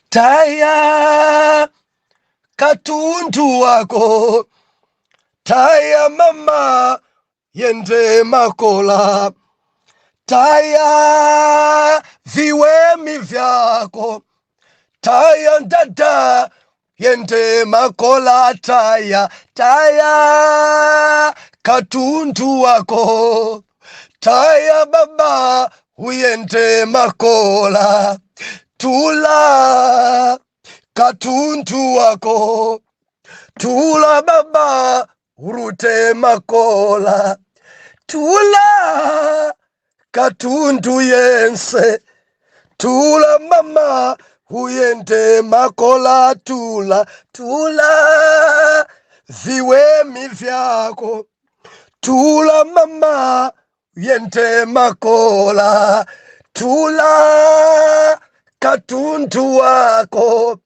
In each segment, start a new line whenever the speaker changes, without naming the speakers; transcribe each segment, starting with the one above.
Taya katundu wako, taya mama yende makola, taya viwemi vyako, taya dada yende makola, taya taya katundu wako, taya baba uyende makola, tula katundu wako, tula baba urute makola, tula katundu yense, tula mama uyende makola, tula tula viwemi vyako, tula mama yende makola, tula katundu wako,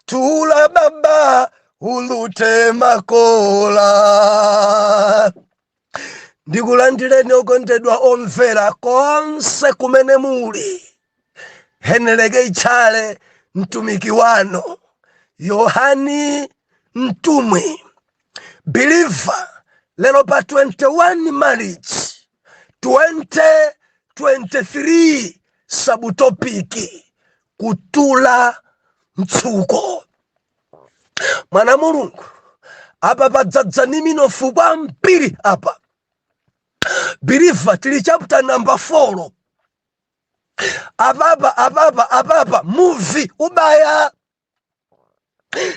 tula baba ulute makola. Ndikulandireni okondedwa omvera konse kumene muli. Heneleke Itchale, mtumiki wanu Yohani Mtumwi believer, lero pa 21 March 2023, subtopic kutula mtsuko. Mwana Mulungu, apa padzadza ni minofu kwambiri apa believer. Tili chapter number 4 apapa apapa apapa muvi ubaya,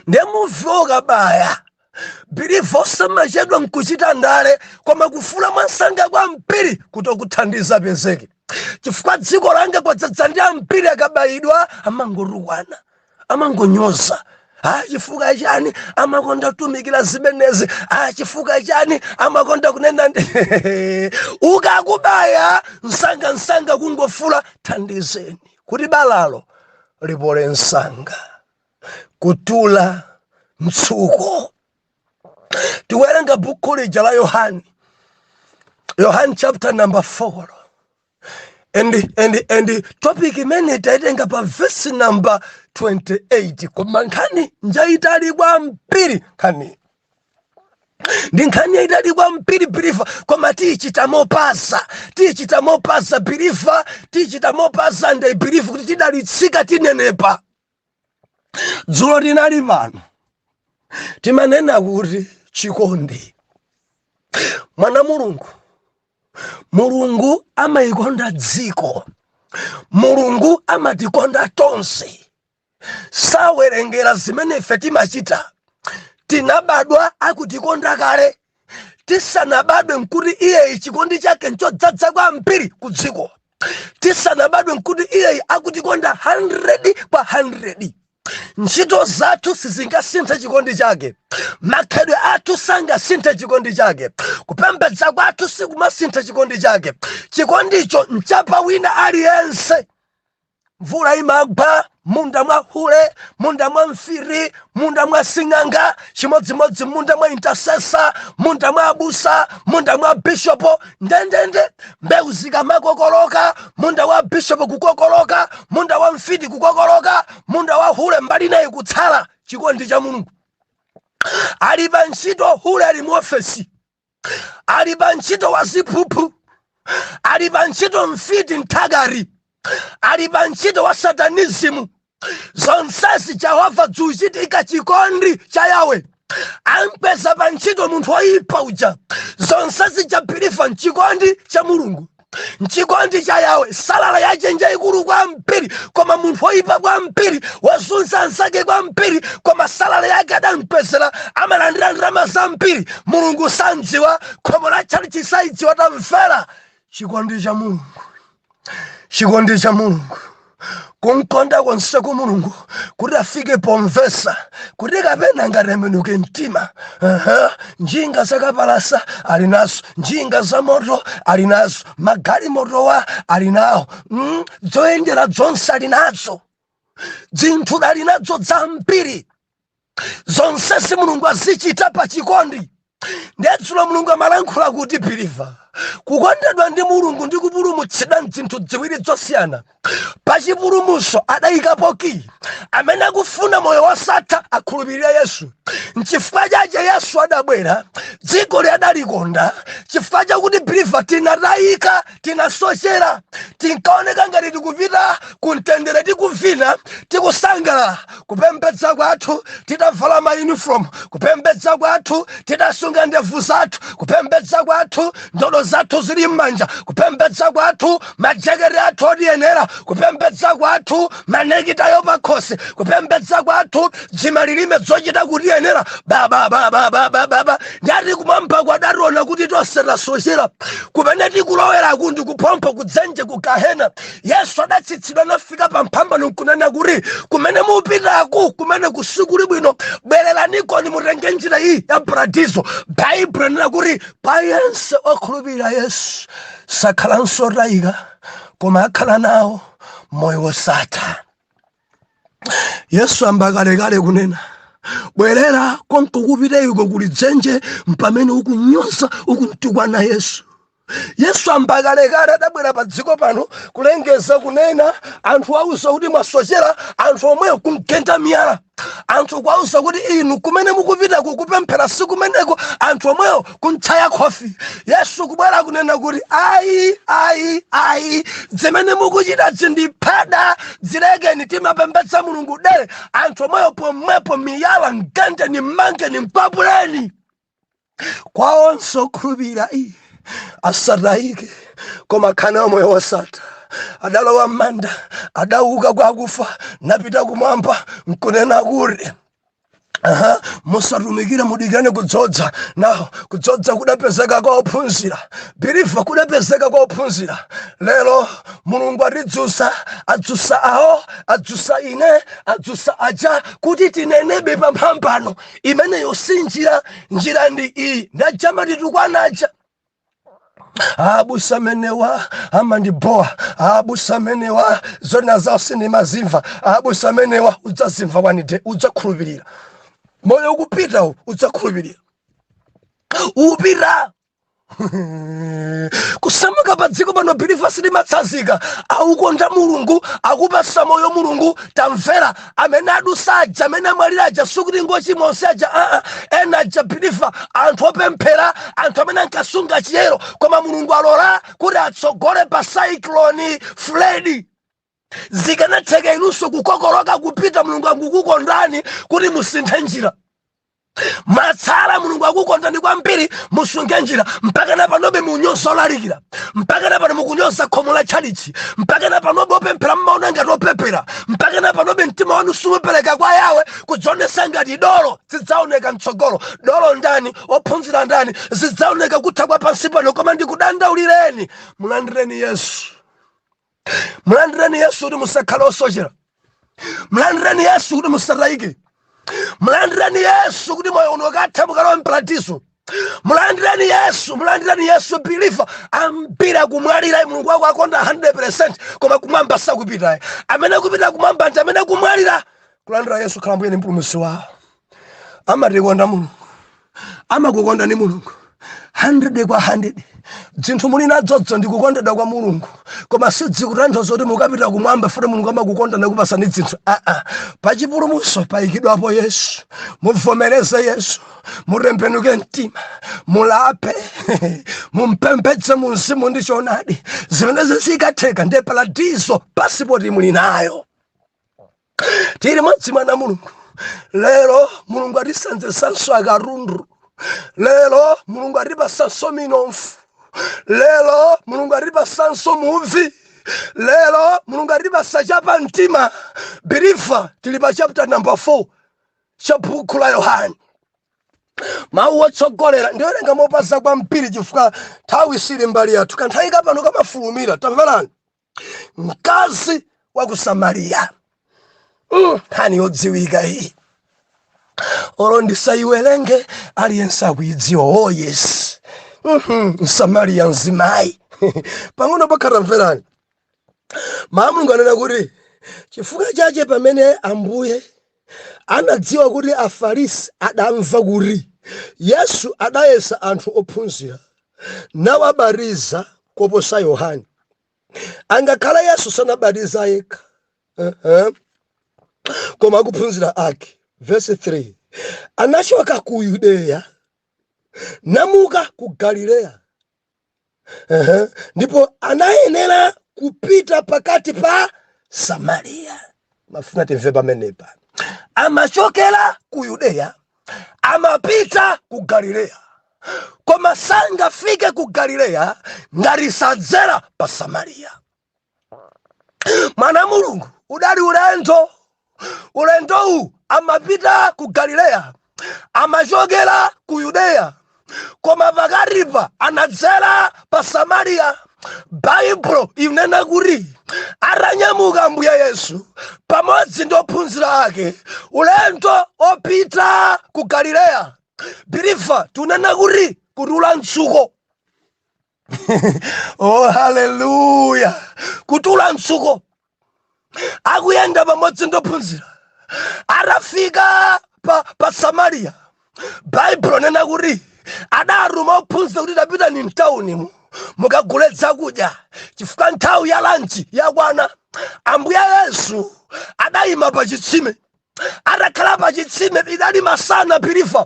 nde muvi okabaya believer, osamachedwa nkuchita ndale, koma kufula mwansanga kwambiri kuti okuthandiza pezeke, chifukwa dziko langa kwadzadza ndi ambiri akabayidwa amangotukwana, amangonyoza. Ah, chifukwa chani amakonda kutumikira zimenezi? Ah, chifukwa chani amakonda kunena? Ukakubaya msanga msanga kungofula, thandizeni kuti balalo lipole msanga. Kutula mtsuko, tiwerenga buku lija la Yohani, Yohani chapter number 4, and topic imene taitenga pa verse number 28, koma nkhani njaitali kwambiri. Nkhani ndi nkhani yaitali kwambiri believer, koma tiyichita mopasa, tiyichita mopasa believer, tiyichita mopasa. And I believe kuti tidalitsika, tinenepa. Dzulo tinali pano, timanena kuti chikondi, mwana Mulungu, Mulungu amayikonda dziko, Mulungu amatikonda tonse, sawerengera zimene ife timachita. Tinabadwa akutikonda kale, tisanabadwe nkuti iyeyi chikondi chake nchodzaza kwambiri ku dziko. Tisanabadwe nkuti iyeyi akutikonda 100 kwa 100. Ntchito zathu sizingasinthe chikondi chake, makhalidwe athu sangasinthe chikondi chake, kupembedza kwathu sikumasintha chikondi chake. Chikondicho nchapa wina aliyense. Mvula imagwa munda mwa hule, munda mwa mfiri, munda mwa sing'anga, chimodzimodzi munda mwa intercessor, munda mwa abusa, munda mwa bishopo, ndendende. Mbewu zikamakokoloka, munda wa bishopo kukokoloka, munda wa mfiti kukokoloka, munda wa hule mbali naye kutsala. Chikondi cha Mulungu, ali pa ntchito hule, ali mu ofesi, ali pa ntchito wa ziphuphu, ali pa ntchito mfiti mthakati, ali pa ntchito wa satanism, zonsezi Jehova zuchitika. Chikondi cha Yawe, ampeza pa ntchito munthu woyipa uja, zonsezi cha believer mchikondi cha Mulungu, mchikondi cha Yawe. Salary yache njaikulu kwambiri, koma munthu woyipa kwambiri, wazunza anzake kwambiri, koma salary yake adampezera, amalandira ndalama zambiri. Mulungu sandziwa, khomo la tchalitchi saidziwa. Tamvera, chikondi cha Mulungu, chikondi cha Mulungu, kunkonda konse ku Mulungu kuti afike pomvesa kuti kapena ngatembenuke mtima. Njinga zakapalasa ali nazo, njinga za moto ali nazo, magalimotowa ali nawo, zoyendera zonse ali nazo, zinthu ali nazo zambiri. Zonsezi Mulungu azichita pa chikondi. Ndedzulo Mulungu amalankhula kuti, believer, Kukondedwa ndi Mulungu ndi kupulumutsidwa nzinthu ziwiri zosiyana. Pachipulumutso adayikapo kiyi. Amene akufuna moyo wosatha akhulupirire Yesu. Nchifukwa chache Yesu adabwera, dziko adalikonda chifukwa chakuti, believer, tinatayika, tinasochera. Tinkaoneka ngati tikupita kumtendere, tikuvina, tikusangalala, kupembedza kwathu titavala ma uniform, kupembedza kwathu titasunga ndevu zathu, kupembedza kwathu ndodo zathu zili m'manja, kupembedza kwathu majaketi athu odiyenera, kupembedza kwathu manekitayo pakhosi, kupembedza kwathu dzimalilime zochita kutiyenera bababababababa. Ndati kumwamba kwadationa kuti tonse tasochera. Kumene tikulowera kundi kuphompho, kudzenje, ku gahena. Yesu adatsitsidwa nafika pa mphambano nkunena kuti, "Kumene mupitaku, kumene kusikuli bwino, bwereranikoni, mutenge njira iyi ya paradizo." Baibulo inena kuti payense okhulupirira Yesu sakhalanso otayika, koma akhala nawo moyo wosatha. Yesu amba kalekale kunena, "Bwerera konko kupita iko kuli dzenje," mpamene ukunyoza, ukuntukwana Yesu. Yesu amba kalekale, adabwera pa dziko pano kulengeza, kunena, anthu auza kuti mwasochera, anthu omweyo kumgenda miyala. Anthu kwauza kuti inu kumene mukupita kukupemphera sikumeneko, anthu omweyo kumtchaya khofi. Yesu kubwera kunena kuti, "Ayi, ayi, ayi, zimene mukuchita zindiphada, zilekeni, timapembedza Mulungu dere." Anthu omweyo pomwepo miyala, mgendeni, mmangeni, mkwapuleni. Kwa onse okhulupirira iye asatayike, koma akhale moyo wosatha. Adalowa m'manda, adauka kwa akufa, napita kumwamba nkunena kuti, "Aha, musatumikire, mudikirane kudzodza." Nawo kudzodza kudapezeka kwa ophunzira, believer, kudapezeka kwa ophunzira. Lero Mulungu atidzutsa, adzutsa awo, adzutsa ine, adzutsa aja, kuti tinenebe pamphambano imeneyo si njira, njira ndi iyi. Ndajama titukwanaja, "Abusa amenewa amandibowa, abusa amenewa zona zawo sindimazimva, abusa amenewa." Udzazimva one day, udzakhulupirira. Moyo ukupita, udzakhulupirira. Upita kusamuka pa dziko pano, believer, sitimatsanzika. Aukonda Mulungu, akupasa moyo Mulungu. Tamvera, amene adusa aja, amene amwalira aja, sikuti ngochimwa onse aja, aa. Ena aja, believer, anthu opemphera, anthu amene ankasunga chiyero, koma Mulungu alola kuti atsogole pa Cyclone Freddy. Zikanatheka inunso kukokoloka kupita. Mulungu akukukondani kuti musinthe njira. Matsala, Mulungu akukondani kwambiri, musunge njira. Mpaka na panobe munyoza olalikira, mpaka na pano mukunyoza khomo la tchalichi, mpaka na panobe opemphera mmaona ngati opepera, mpaka na panobe mtima wanu simupereka kwa Yawe, kudzionesa ngati dolo. Zidzaoneka mtsogolo, dolo ndani, ophunzira ndani, zidzaoneka kutha kwa pansi pano. Koma ndikudandaulireni, mulandireni Yesu, mulandireni Yesu kuti musakhale osochera, mulandireni Yesu kuti musatayike, mulandireni Yesu kuti moyo uno ukatha mukalowe mparadiso. Mulandireni Yesu, mulandireni Yesu, believer. Ambiri akumwalira, Mulungu wako akonda 100%, koma kumwamba sakupita. Amene kupita kumwamba ndi amene kumwalira kulandira Yesu khala Mbuye ndi Mpulumutsi wawo. Amatikonda Mulungu, amakukonda ni Mulungu 100 kwa 100. Zinthu muli nadzodzo ndi kukondedwa kwa Mulungu, koma sidzikutanthauza kuti mukapita kumwamba futi Mulungu amakukonda nakupasani zinthu, aa. Pachipulumutso payikidwapo Yesu. Muvomereze Yesu, mutembenuke mtima, mulape, mumpembedze mu mzimu ndi choonadi. Zimenezi zikatheka, ndiye paradiso pasipoti muli nayo. Tili modzi mwana Mulungu. Lero Mulungu atisenzesanso akatundu, lero Mulungu atipasanso minofu, lero Mulungu atipasanso muvi, lero Mulungu atipasa chapa mtima. Believer, tili pa chapter number 4 cha buku la Yohane. Mawu otsogolera ndiowerenga mopaza kwambiri chifukwa nthawi sili mbali yathu, kanthawi kapano kamafulumira. Tamverani, mkazi wa ku Samariya, nkhani yodziwika iyi, olo ndisayiwerenge, aliyense akuidziwa. Oh yes, Msamariya mzimayi pang'ono pokha. Tamverani mawu, Mulungu anena kuti, "Chifukwa chache pamene Ambuye anadziwa kuti Afarisi adamva kuti Yesu adayesa anthu ophunzira Nawabatiza koposa Yohane. Angakhala Yesu sanabatiza yekha, koma akuphunzira ake. Verse 3, anachoka ku Yudeya namuka ku Galileya. Ndipo anayenera kupita pakati pa Samariya. Mafuna timve pamenepa. Amachokera ku Yudeya, amapita ku Galileya, koma sangafike ku Galileya ngati sadzera pa Samariya. Mwana Mulungu, udali ulendo. Ulendowu amapita ku Galileya, amachokera ku Yudeya, koma pakatipa anadzera pa Samariya. Baibulo inena kuti atanyamuka Ambuye Yesu pamodzi ndi ophunzira ake ulendo opita ku Galileya, believer, tunena kuti kutula mtsuko. Oh, haleluya! Kutula mtsuko, akuyenda pamodzi ndi ophunzira, atafika pa Samariya, Baibulo nena kuti adatuma ophunzira kuti tapitani mtaunimu mukagule zakudya chifukwa nthawi ya lunch yakwana. Ambuye Yesu adayima pa chitsime. Atakhala pa chitsime, idali masana, believer.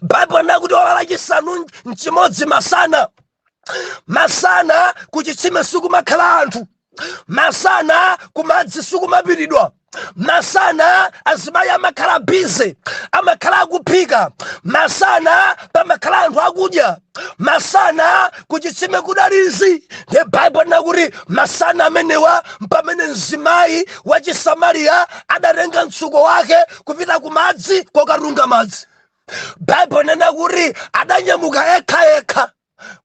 Baibulo nena kuti ola lachisanu nchimodzi masana. Masana kuchitsime sikumakhala anthu, masana kumadzi sikumapiridwa, masana azimayi amakhala busy, amakhala akuphika, masana pamakhala anthu akudya, masana kuchitsime kudalizi. Ndiye Baibulo lina kuti masana amenewa mpamene mzimayi wa Chisamariya adatenga mtsuko wake kupita kumadzi kokatunga madzi. Baibulo nena kuti adanyamuka ekha ekha.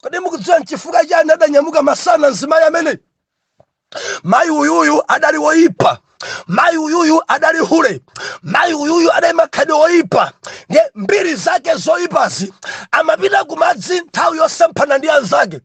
Kodi mukudziwa nchifukwa chani adanyamuka masana mzimayi amene? Mayi uyuyu adali woyipa, mayi uyuyu adali hule, mayi uyuyu adali makhalidwe woyipa. Ndiye mbiri zake zoyipazi, amapita kumadzi nthawi yosemphana ndi anzake.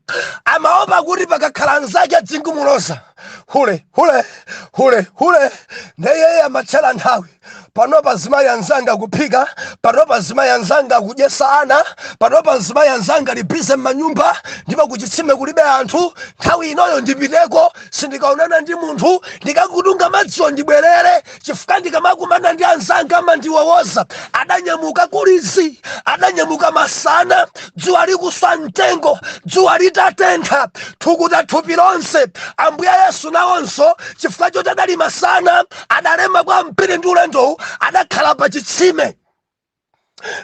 Amaopa kuti pakakhala anzake adzingumuloza, "Hule, hule, hule, hule." Ndeyeye amatchera nthawi panopa azimayi anzanga kuphika, panopa azimayi anzanga kudyesa ana, panopa azimayi anzanga ali busy m'manyumba ndipo kuchitsime kulibe anthu. Nthawi inoyo ndipiteko, sindikaonana ndi munthu, ndikakutunga madziwo ndibwerere, chifukwa ndikamakumana ndi anzanga amandiwowoza. Adanyamuka kulizi, adanyamuka masana, dzuwa likuswa mtengo, dzuwa litatentha, thukuta thupi lonse. Ambuye Yesu nawonso, chifukwa choti adali masana, adalema kwambiri ndi ulendowu, adakhala pa chitsime.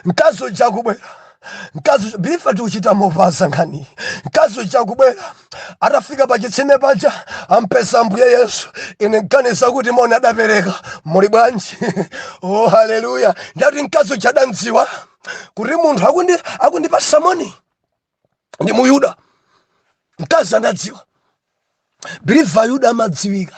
Mkazi uja kubwera, mkazi, believer, tikuchita mopaza nkhani. Mkazi uja kubwera, atafika pa chitsime paja ampeza Ambuye Yesu. Ine nganiza kuti moni adapereka, "Muli bwanji?" Oh, haleluya! Ndati mkazi uja adandziwa kuti munthu akundipasa moni ndi Muyuda. Mkazi anadziwa, believer. Yuda amadziwika,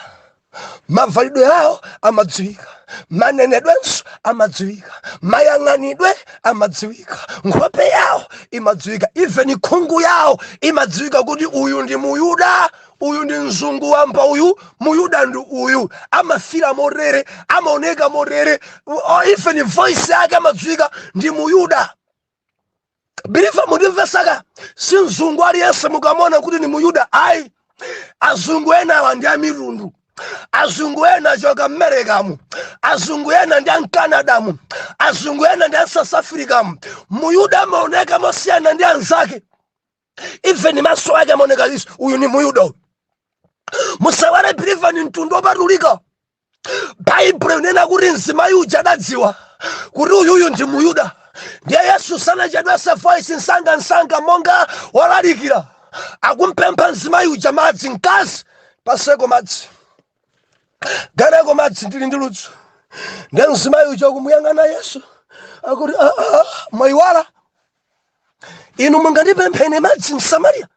mavalidwe awo amadziwika, manenedwenso amadziwika, mayang'anidwe amadziwika, nkhope yawo imadziwika, even khungu yawo imadziwika kuti uyu ndi Muyuda, uyu ndi mzungu wamba, uyu Muyuda ndi uyu, amafira motere, amaoneka motere, even voice yake amadziwika ndi Muyuda. Believer, mundimvesaka? Si mzungu aliyense mukamona kuti ni Muyuda, ayi. Azungu ena awa ndi amitundu. Azungu ena achoka mmerekamu, azungu ena ndi amcanadamu, azungu ena ndi a South Africamu. Muyuda amaoneka mosiyana ndi anzake, even maso ake amaoneka iso, uyu ni Muyuda uyu. Musawale, believer, ni mtundu wopatulika. Baibulo inena kuti mzimayi uja adadziwa kuti uyuyu ndi Muyuda. Ndiye Yesu sanachedwese voice, msangamsanga monga wolalikira, akumpempha mzimayi uja madzi. "Mkazi, paseko madzi, gareko madzi, ndili ndi ludzu." Ndiye mzimayi uja kumuyang'ana Yesu, akuti, "Ah, ah, mwayiwala inu mungandipemphene madzi, Msamariya?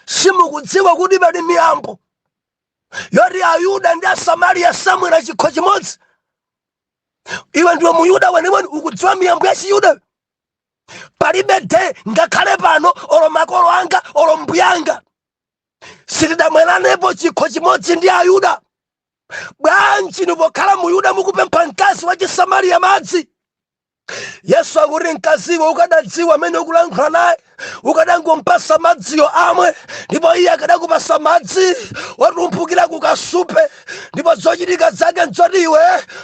Simukudziwa kuti pali miyambo yoti Ayuda ndi Asamariya samwera chikho chimodzi? Iwe ndiwe Muyuda weniweni, ukudziwa miyambo ya Chiyuda? Palibe de ngakhale pano, olo makolo anga olo mbuyanga sitidamweranepo chikho chimodzi ndi Ayuda. Bwanji inu pokhala Muyuda mukupempha mkazi wa Chisamariya madzi?" Yesu akuti, mkaziwe, ukadadziwa amene ukulankhula naye, ukadangompasa madziyo amwe, ndipo iye akadakupasa madzi otumphukira kukasupe, ndipo zochitika zake nzoti iwe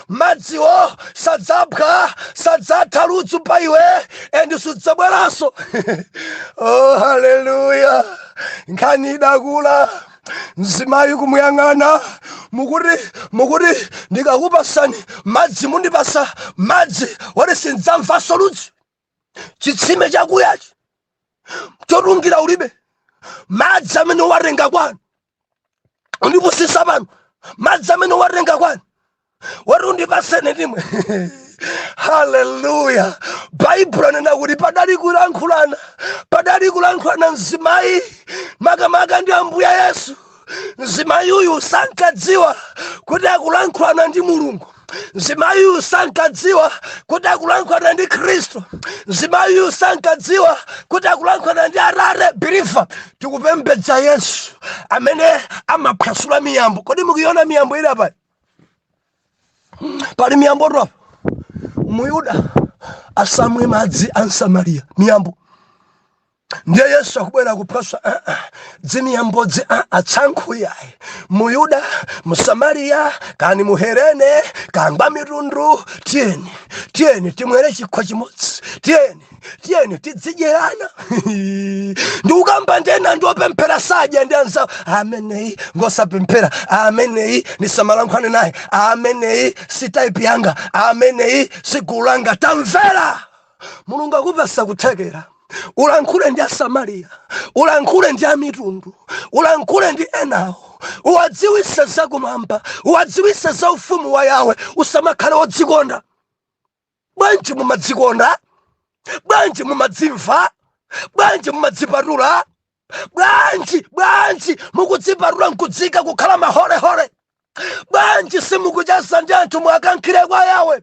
madziwo sadzapwa, sadzatha ludzu pa iwe, and sudzabweranso. Oh, haleluya! Nkhani idakula. Mzimayi kumuyang'ana, Mukuti ndikakupasani madzi, mundipasa madzi woti sindzamvanso ludzu? Chitsime chakuyachi chotungira ulibe. Madzi amene watenga kwanu undipusisa pano. Madzi amene watenga kwanu wati undipasene ndimwe? Haleluya! Baibulo anena kuti padali kulankhulana mzimayi makamaka ndi Ambuya Yesu. Mzimayi uyu sankadziwa kuti akulankhulana ndi Mulungu. Mzimayi uyu sankadziwa kuti akulankhulana ndi Khristu. Mzimayi uyu sankadziwa kuti akulankhulana ndi Atate. Believer, tikupembedza Yesu amene amaphwasula miyambo. Kodi mukuiona miyambo ili apa? Pali miyambo apa. Muyuda asamwe madzi a Msamariya, miyambo. Ndiye Yesu akubwera kuphwaswa dzimiyambodzi, atsankhu yayi. Muyuda, Msamariya, kani Muherene, kangwa mitundu, tiyeni, tiyeni timwere chikho chimodzi, tiyeni, tiyeni tidzidyerana. Ndikukamba ndena ndiopemphera sadya ndi anzawo. Ameneyi ngosapemphera, ameneyi nisamalankhwane naye, ameneyi si type yanga, ameneyi si gulu langa. Tamvera, Mulungu akupasa kuthekera ulankhule ndi Asamariya, ulankhule ndi amitundu, ulankhule ndi enawo, uwadziwise zakumwamba, uwadziwise za ufumu wa Yawe. Usamakhale wodzikonda. Bwanji mumadzikonda? Bwanji mumadzimva? Bwanji mumadzipatula? Bwanji, bwanji mukudzipatula nkudzika kukhala maholehole? Bwanji simukucheza ndi anthu mwakankhire kwa Yawe?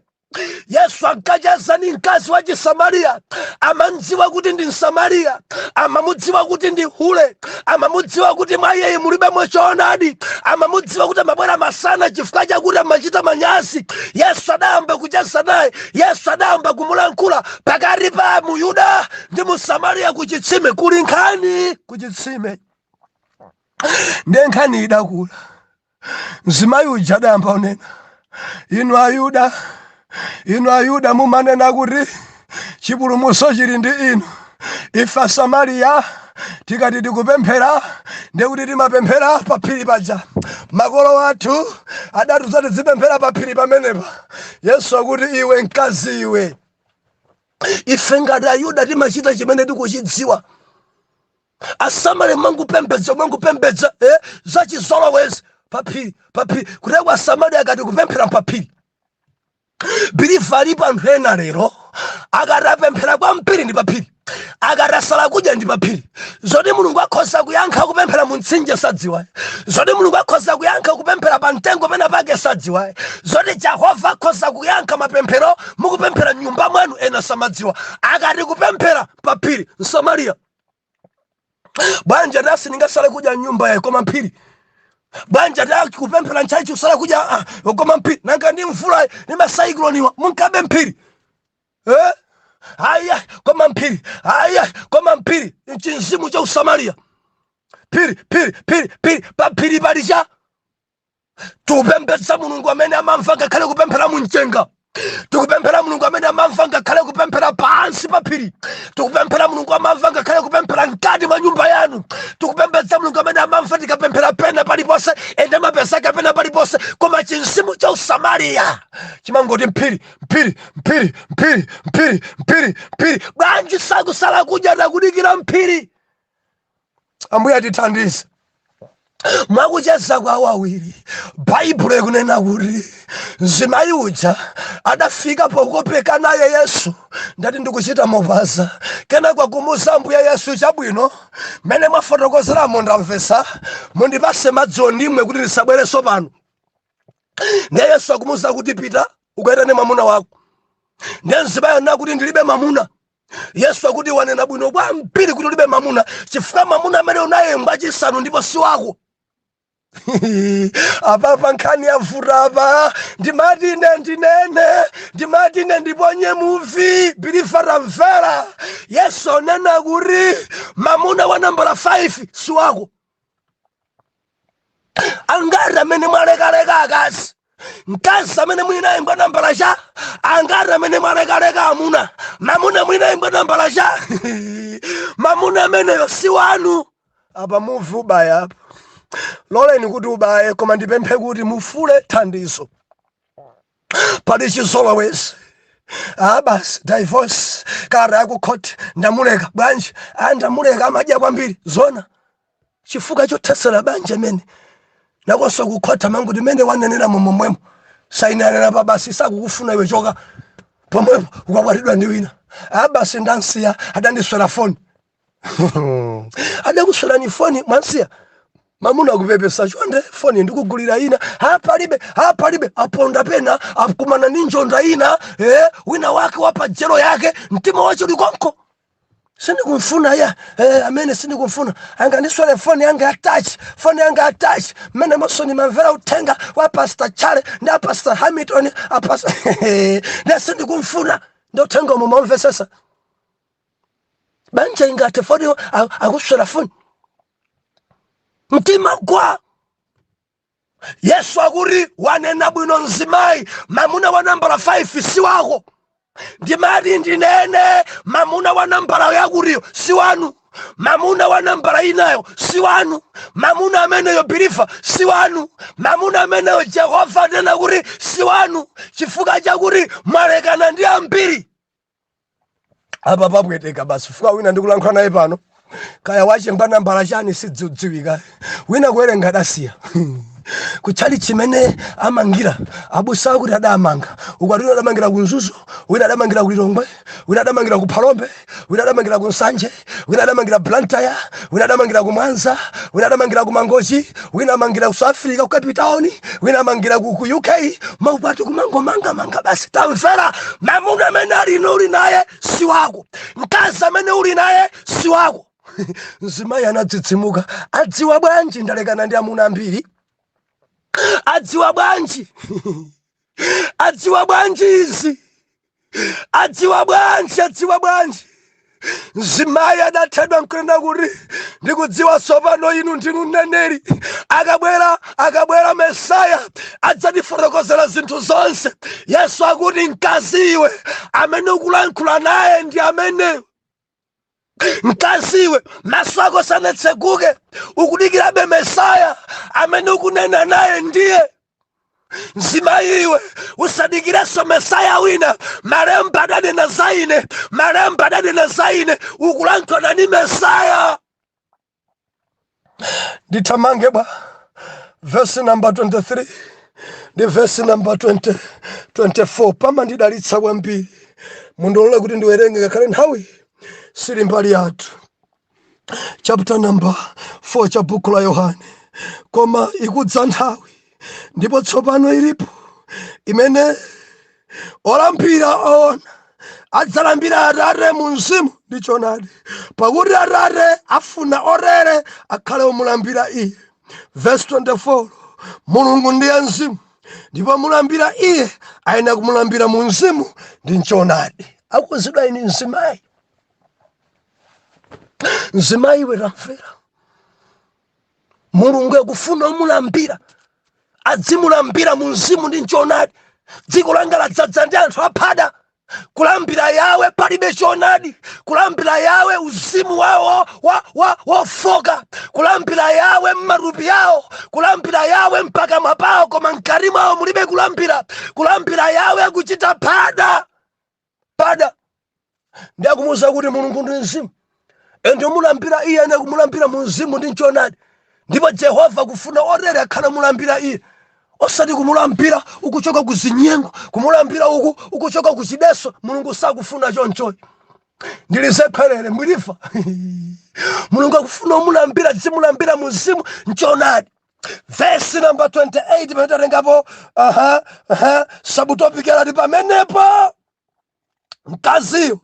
Yesu ankacheza ndi mkazi wa Chisamariya. Amamudziwa kuti ndi Msamariya, amamudziwa kuti ndi hule, amamudziwa kuti mwa iyeyi mulibemo choonadi, amamudziwa kuti amabwera masana chifukwa chakuti amachita manyazi. Yesu adayamba kucheza naye. Yesu adayamba kumulankhula. Pakati pa Muyuda ndi Musamariya kuchitsime kuli nkhani. Kuchitsime ndiye nkhani idakula. Mzimayi uja adayamba unena, Inu Ayuda, inu Ayuda mumanena kuti chipulumutso chili ndi inu. Ife Asamariya tikati tikupemphera, ndekuti timapemphera pa phiri paja. Makolo athu adatiuza tizipemphera pa phiri pamenepa. Yesu akuti, iwe mkazi iwe, ife ngati Ayuda timachita chimene tikuchidziwa. Asamariya mangupembedza zachizolowezi paphiri, paphiri. Kuteko Asamariya akati kupemphera paphiri. Believer, alipo anthu ena lero akati apemphera kwambiri ndi paphiri, akati asala kudya ndi paphiri. Zoti Mulungu akhoza kuyankha kupemphera mu mtsinje sadziwa. Zoti Mulungu akhoza kuyankha kupemphera pa mtengo pena pake sadziwa. Zoti Jehova akhoza kuyankha mapemphero mukupemphera mnyumba mwanu ena samadziwa. Akati kupemphera paphiri. Msamariya bwanja tasi ningasale kudya nyumba yayi koma mphiri. Bwanja ta kupemphera ntchalichi kusala kudya, koma mphiri. Nanga ndi mvula ndi masaikiloniwa munkabe mphiri, eh? Aya, koma mphiri. Aya, koma mphiri. Chinzimu cha Usamariya. Phiri, phiri, phiri, phiri. Pa phiri pali cha tikupembedza Mulungu amene amamva ngakhale kupemphera mumchenga. Tikupemphera Mulungu amene amamva ngakhale kupemphera pansi pa phiri. Tikupemphera Mulungu amamva ngakhale kupemphera mkati mwa nyumba yanu. Tikupembedza Mulungu amene amamva tikapemphera pena paliponse, ende amapezeka pena paliponse. Koma chinzimu cha Usamariya chimangoti mphiri, mphiri, mphiri, mphiri, mphiri, mphiri, mphiri. Bwanji sakusala kudya takudikira mphiri? Ambuye atithandize. Mwakucheza kwa awiri, Baibulo ikunena kuti mzimayi uja adafika pokopeka naye Yesu. Ndati ndikuchita mopaza. Kenako kumuza Ambuye Yesu, chabwino, mmene mwafotokozeramo ndamvesa, mundipase madziwo ndimwe kuti ndisabwerenso pano. Ndiye Yesu akumuza kuti, pita ukaitane mwamuna wako. Ndiye mzimayi anena kuti, ndilibe mwamuna. Yesu akuti, wanena bwino kwambiri kuti ulibe mwamuna, chifukwa mwamuna amene unaye ngwachisanu ndipo si wako. Apapa nkhani yavuta apa. Ndimati ine ndinene, ndimati ine ndiponye muvi. Believer, tamvera, Yesu anena kuti mamuna wa nambala 5 si wako. Angati amene mwalekaleka akazi? Mkazi amene muli naye ngwa nambala cha? Angati amene mwalekaleka amuna? Mamuna muli naye ngwa nambala cha? Mamuna ameneyo si wanu. Apa muvi ubaya apa, loleni kuti ubaye, koma ndipemphe kuti mufule thandizo. Pali chizolowezi. Ah, basi, divorce, kara yakukhoti. Ndamuleka bwanji? Ah, ndamuleka amadya kwambiri. Zona chifukwa chothetsera banja imene nakonso kukhota manguti imene wanenera momwemo sainanena pa basi, sakukufuna iwe, choka pomwepo, ukakwatidwa ndi wina. Ah, basi, ndansiya, adandiswera foni. Adakuswerani foni, mwansiya mamuna? Akupepesa, chonde foni ndikugulira ina. Ha, palibe. Ha, palibe. Aponda pena akumana ndi njonda ina, wina wake wapajelo yake, mtima wacho uli konko. Sindikumfuna ya amene sindikumfuna, angandiswere foni yanga ya touch, foni yanga ya touch mmene monso ndimamvera uthenga wa Pastor Chale ndi a Pastor Hamilton, a Pastor ndi sindikumfuna ndi uthenga omwe mwamvesesa. Banja ingate foni akuswera foni, mtima gwa. Yesu akuti wanena bwino mzimayi, mamuna wa nambala 5 si wako. Ndimati ndinene, mamuna wa nambala yakutiyo si wanu, mamuna wa nambala inayo si wanu, mamuna ameneyo, believer, si wanu. Mamuna ameneyo Jehova anena kuti si wanu chifukwa chakuti mwalekana ndi ambiri. Apa papweteka basi, chifukwa wina ndikulankhula naye pano, kaya wachengwa nambala chani sidzidziwika. Wina kuwerenga adasiya kutchali chimene amangira abusa akuti adamanga ukwati, adamangira ku Mzuzu, wina adamangira ku Lilongwe, wina adamangira ku Phalombe, wina adamangira ku Nsanje, wina adamangira Blantyre, wina adamangira ku Mwanza, wina adamangira ku Mangochi, wina amangira ku South Africa, ku Cape Town, wina amangira ku UK. Maukwati kumangomangamanga basi. Tamvera, mamuna amene ali uli naye si wako, mkazi amene uli naye si wako. Mzimayi anadzidzimuka. Adziwa bwanji ndalekana ndi amuna ambiri? Adziwa bwanji? Adziwa bwanji izi? Adziwa bwanji? Adziwa bwanji? Mzimayi adathedwa nkunena kuti ndikudziwa tsopano inu ndinu mneneri. Akabwera, akabwera Mesaya adzatifotokozera zinthu zonse. Yesu akuti, mkazi iwe, amene ukulankhula naye ndi amene. Mkazi iwe, maso ako sanatseguke, ukudikirabe Mesaya. Amene ukunena naye ndiye. Mzimayi iwe, usadikirenso Mesaya wina. Malemba adanena za ine, malemba adanena za ine. Ukulankhula ni Mesaya. Ndithamange bwa. Verse number 23 ndi verse number 20, 24 pamandidalitsa kwambiri. Mundilole kuti ndiwerenge ngakhale nthawi sili mbali yathu. Chapter number 4 cha buku la Yohane. Koma ikudza nthawi, ndipo tsopano ilipo, imene olambira oona adzalambira Atate mu mzimu ndi choonadi, pakuti Atate afuna otere akhale omulambira iye. Verse 24: Mulungu ndiye mzimu, ndipo mulambira iye ayenera kumulambira mu mzimu ndi mchoonadi. Akuzidwa ini mzimayi. Mzimayi iwe, tamvera, Mulungu akufuna omulambira adzimulambira mu mzimu ndi mchoonadi. Dziko langa ladzadza ndi anthu aphada kulambira Yawe, palibe choonadi. Kulambira Yawe, uzimu wawo wofoka. Kulambira Yawe m'matupi yawo, kulambira Yawe mpakamwa pawo, koma mkati mwawo mulibe kulambira. Kulambira Yawe kuchita phada pada. Ndakumuwuza kuti Mulungu ndi mzimu, ende mulambira iye ene kumulambira mu mzimu ndi mchoonadi, ndipo Jehova kufuna otere akhale mulambira iye, osati kumulambira ukuchoka ku zinyengo, kumulambira uku ukuchoka ku chideso. Mulungu sakufuna chonchoyi. Ndilizekwerere mwilifa. Mulungu akufuna omulambira zimulambira mu mzimu mchoonadi. Vesi namba 28 pamene tatengapo, aha, subtopic alati pamenepo mkaziyo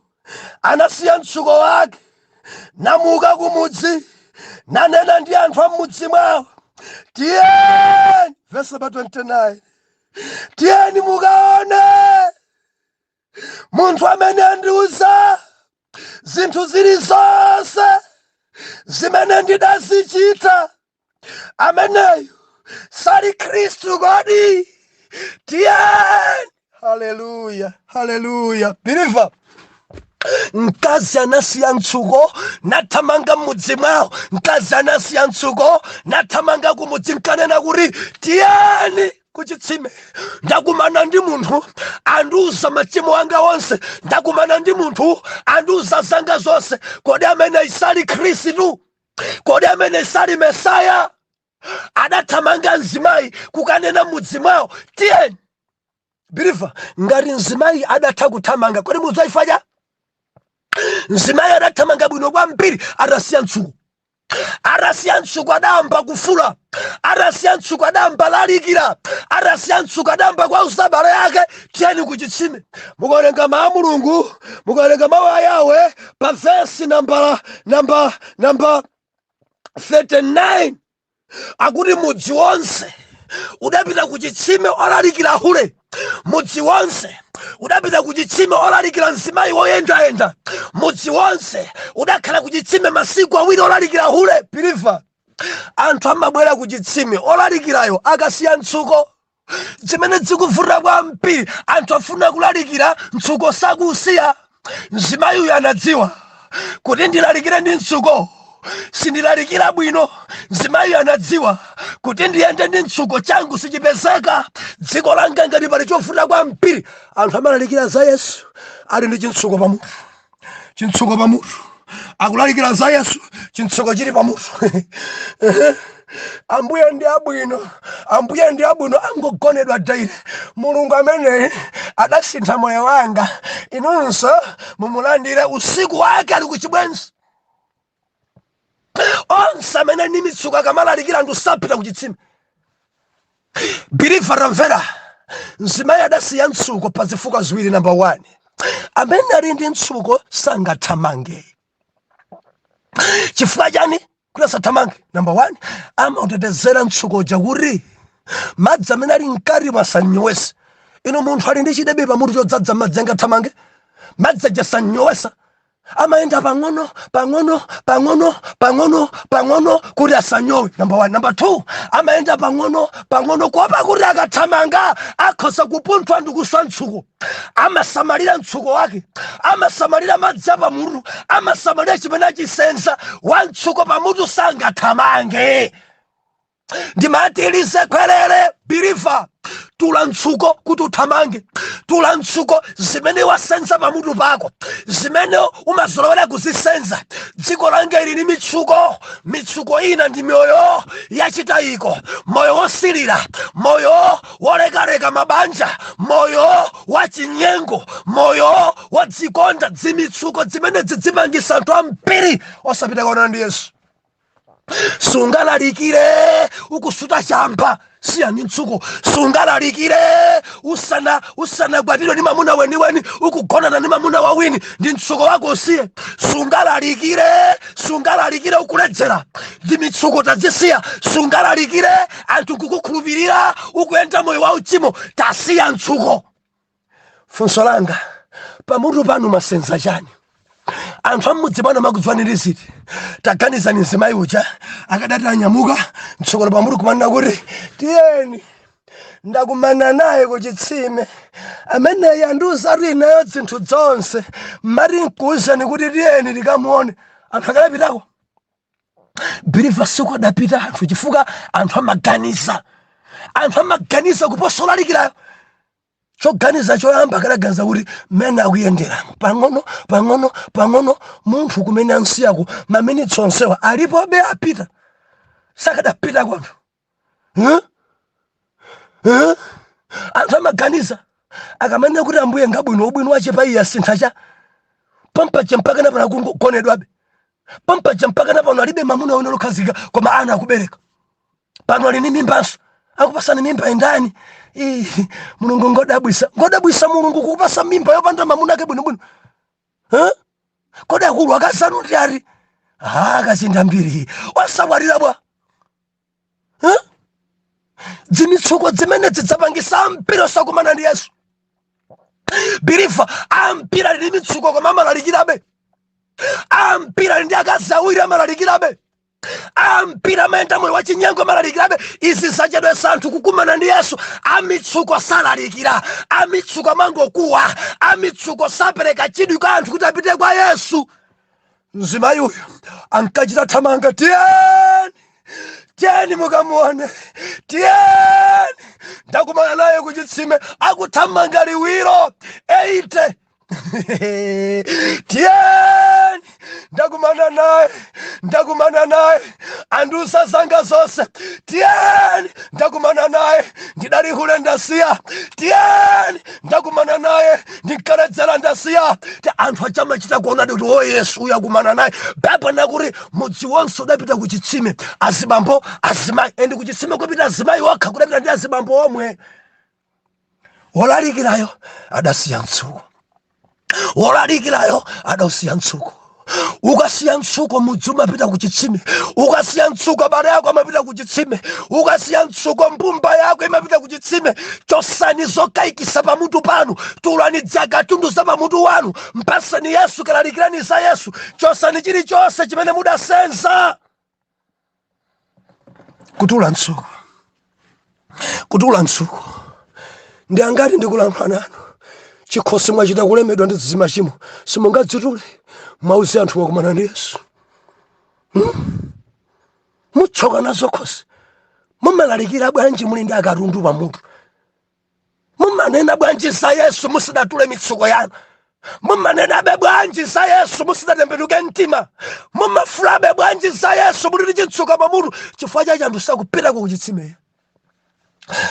anasiya mtsuko wake, namuka kumudzi, nanena ndi anthu a m'mudzi mwawo. Tiyeni, verse number 29, tiyeni mukaone munthu amene andiuza zinthu zilizonse zimene ndidazichita. Ameneyu sali Khristu kodi? Tiyeni. Haleluya, haleluya. Believer, mkazi anasiya mtsuko nathamanga m'mudzi mwawo. Mkazi anasiya mtsuko nathamanga kumudzi, nkanena kuti, "Tiyeni kuchitsime, ndakumana ndi munthu andiuza machimo anga onse. Ndakumana ndi munthu andiuza zanga zonse. Kodi amene sali Khristu? Kodi amene sali Mesaya?" Adathamanga mzimayi kukanena mudzi mwawo, "Tiyeni." Believer, ngati mzimayi adatha kuthamanga, kodi mudzayifaja? Mzimayi adathamanga bwino kwambiri atasiya mtsuko. Atasiya mtsuko adayamba kufula. Atasiya mtsuko adayamba lalikira. Atasiya mtsuko adayamba kwauza abale ake, "Tiyeni kuchitsime." Mukawerenga mawu a Mulungu, mukawerenga mawu a Yawe pa vesi namba 39, akuti mudzi wonse udapita ku chitsime olalikira hule. Mudzi wonse udapita ku chitsime olalikira mzimayi woyendayenda. Mudzi wonse udakhala ku chitsime masiku 2 olalikira hule. Believer, anthu amabwera ku chitsime olalikirayo akasiya mtsuko. Zimene zikuvuta kwambiri, anthu afuna kulalikira, mtsuko sakusiya. Mzimayi uyu anadziwa kuti ndilalikire ndi mtsuko sindilalikira bwino. Mzimayi anadziwa kuti ndiyende ndi mtsuko changu sichipezeka. Dziko langa ngati pali chovuta kwambiri, anthu amalalikira za Yesu ali ndi chintsuko pamutu, chintsuko pamutu. Akulalikira za Yesu, chintsuko chili pamutu. "Ambuye ndi abwino, Ambuye ndi abwino." Angogonedwa daily. "Mulungu ameneyi adasintha moyo wanga, inunso mumulandire." Usiku wake ali kuchibwenzi. Onse amene ni mitsuko akamalalikira anthu sapita kuchitsime. Believer, tamvera, mzimayi adasiya mtsuko pa zifukwa ziwiri. Number 1, amene ali ndi mtsuko sangathamange. Chifukwa chani kuti asathamange? Number 1, amautetezera mtsukoja kuti madzi amene ali mkati asanyowese. Ino munthu ali ndi chidebe pamutu chodzaza madzi angathamange? Madzi aja sanyowesa. Amayenda pang'ono pang'ono pang'ono pang'ono pang'ono kuti asanyowe, number 1. Number 2, amayenda pang'ono pang'ono kuopa kuti akathamanga akhoza kupunthwa ndi kuswa mtsuko. Amasamalira mtsuko wake, amasamalira madzi apamutu, amasamalira chimene achisenza. Wa mtsuko pamutu sangathamange. Ndimati khwerere, believer, tula mtsuko kuti uthamange. Tula mtsuko zimene wasenza pamutu pako, zimene umazolowera kuzisenza. Dziko langa ili ni mitsuko. Mitsuko ina ndi mioyo yachitayiko, moyo wosilira, moyo wolekaleka mabanja, moyo wa chinyengo, moyo wa dzikonda. Dzimitsuko zimene zidzimangisa anthu ambiri osapita kuonana ndi Yesu. Sungalalikire ukusuta chamba, siyani mtsuko. Sungalalikire usanakwatidwe ndi mamuna weniweni, ukugonana ndi mamuna wawini, ndi mtsuko wako, usiye. Sungalalikire ukuledzera, ndi mitsuko, tazisiya. Sungalalikire anthu kukukhulupirira ukuyenda moyo wa uchimo, tasiya mtsuko. Funso langa, pamutu panu masenza chani? Anthu amudzi pano makudziwani ziti? Taganizani, mzimayi uja akadati anyamuka, mtsuko pamutu, kumanena kuti, "Tiyeni, ndakumana naye kuchitsime, ameneyi andiuza ineyo zinthu zonse, mmati nkuuzeni kuti tiyeni tikamuone," anthu akalapitako? Believer, siku adapita anthu chifukwa anthu amaganiza. Anthu amaganiza kuposa olalikirayo. Choganiza choyamba akadaganiza kuti mmene akuyenderamo pang'ono pang'ono pang'ono, munthu kumene ansiyako maminitsi onsewa alipobe apita, sakadapita kwanthu, huh? Huh? Anthu amaganiza. Akamanena kuti Ambuye ngabwino, ubwino wache pa iye asintha cha pampaja? Mpaka napano akungogonedwabe pampaja, mpaka napano alibe mamuna wene lokhazika, koma ana akubereka. Pano ali ni mimbanso. Akupasani mimba endani? Ih, Mulungu ngodabwisa, ngodabwisa. Mulungu kukupasa mimba yopanda mamuna ake bwinobwino, huh? Kodi akulu akazanu ndi ati? Ah, akazinda mbiri osakwatira bwa. Huh? Dzimitsuko dzimene zidzapangisa ambiri osakumana ndi Yesu. Believer, ambiri ali ndi mitsuko koma amalalikirabe. Ambiri ali ndi akazi awiri, amalalikirabe. Ambiri amayenda moyo wachinyengo, amalalikirabe. Izi zachedwesa anthu kukumana ndi Yesu. Amitsuko salalikira, amitsuko amangokuwa, amitsuko sapereka chidwi kwa anthu kuti apite kwa Yesu. Mzimayi uyu ankachita thamanga, "Tiyeni, tiyeni mukamuone, tiyeni, ndakumana naye kuchitsime." Akuthamanga liwiro 80, "Tiyeni, ndakumana naye, ndakumana naye, andiuza zanga zonse. Tiyeni, ndakumana naye, ndidali hule, ndasiya. Tiyeni, ndakumana naye, ndinkaledzera, ndasiya." Ti anthu achamachita kuonadi kuti o Yesu uyu akumana naye. Baibulo nakuti mudzi wonse udapita ku chitsime, azibambo, azimayi. And kuchitsime kupita azimayi okha, kudapita ndi azibambo omwe. Wolalikirayo adasiya mtsuko, wolalikirayo adausiya mtsuko. Ukasiya mtsuko, mudzi umapita ku chitsime. Ukasiya mtsuko, abale yako amapita ku chitsime. Ukasiya mtsuko, mbumba yako imapita ku chitsime. Chosani zokayikisa pamutu panu, tulani dzakatundu za pamutu wanu, mpasani Yesu, kalalikirani za Yesu. Chosani chilichonse chimene mudasenza. Kutula mtsuko, kutula mtsuko. Ndi angati ndikulankhula nanu, chikhosi mwachita kulemedwa ndi zimachimo, simungadzitule, mwauze anthu mwakumana ndi Yesu? Mutsoka nazo khosi. Mumalalikira bwanji muli ndi akatundu pamutu? Mumanena bwanji za Yesu musidatule mitsuko yanu? Mumanenabe bwanji za Yesu musidatembenuke mtima? Mumafulabe bwanji za Yesu muli ndi chitsuko pamutu? Chifukwa chachi anthu sakupita kuchitsimeya,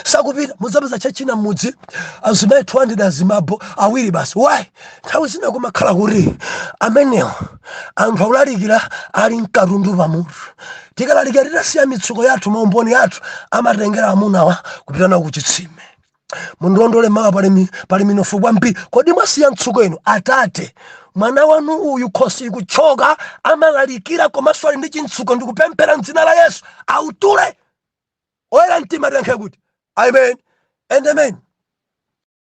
sakupita. Mudzapeza chachina m'mudzi azimayi 200, azimabo awiri basi. Why? Nthawi zina kumakhala kuti amenewo anthu akulalikira ali mkatundu pamutu. Tikalalikira titasiya mitsuko yathu, maumboni athu amatengera amunawa kupita nawo kuchitsime. Mundilondole mawa, pali minofu kwambiri. Kodi mwasiya mtsuko inu? Atate, mwana wanu uyu khosi ikuchoka, amalalikira komanso ali ndi chintsuko. Ndikupemphera mdzina la Yesu, autule. Oyera mtima tiyankhe kuti amen and amen.